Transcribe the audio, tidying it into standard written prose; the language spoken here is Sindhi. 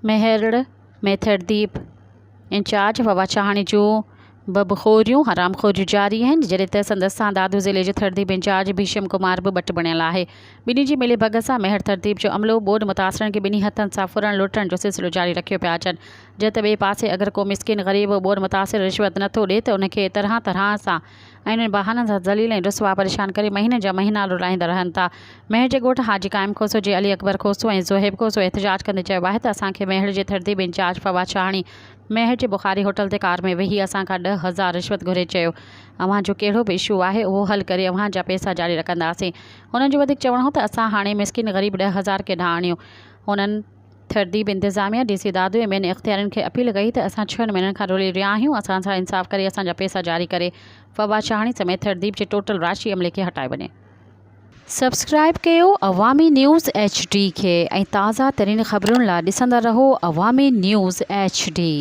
مهرڙ ۾ ٿرديپ انچارج فواد شاهاڻي جون ببخوريون حرام خوريون جاري آهن جڏهن ته سندس سان دادو ضلعي جو ٿرديپ انچارج ڀيشم ڪمار به ٻٽ بڻيل آهي ٻنهي جي ملي ڀڳت سان مهڙ ٿرديپ جو عملو ٻوڏ متاثرن کي ٻنهي هٿن سان ڦرڻ لٽڻ جو سلسلو جاري رکيو پيا اچن جڏهن ته ٻئي پاسي اگر ڪو مسڪين غريب ٻوڏ متاثر رشوت نٿو ڏي ته ان کي طرح طرح سان ۽ انهن بهانن سان ذليل ۽ رسوا پريشان ڪري مهينن جا مهينا رلائيندا رهن ٿا. ميهڙ جي ڳوٺ حاجي قائم کوسو جي علي اڪبر کوسو ۽ زوهيب کوسو احتجاج ڪندي چيو آهي ته اسان کي ميهڙ جي ٿرديب انچارج فواد شاهاڻي ميهڙ جي بخاري هوٽل تي ڪار ۾ ويهي اسان کان 10,000 رشوت گهري چيو اوهان جو ڪهڙو به اشو آهي اهو حل ڪري اوهان جا پئسا جاري رکنداسين. هنن جو وڌيڪ چوڻ هو ته اسان هاڻي مسڪين غريب 10,000 ڪيڏانهن آڻيون. هنن. ٿرديب انتظاميا، ڊي سي دادو ۽ ٻين اختيارين کي اپيل ڪئي ته اسان ڇهن مهينن کان رلي رهيا آهيون، اسان سان انصاف ڪري اسان جا پئسا جاري ڪري فواد شاهاڻي سميت ٿرديپ جي ٽوٽل راشي عملي کي هٽايو وڃي. سبسڪرائيب ڪيو عوامي نيوز ايڇ ڊي کي ۽ تازه ترين خبرن لا ڏسندا رهو عوامي نيوز ايڇ ڊي.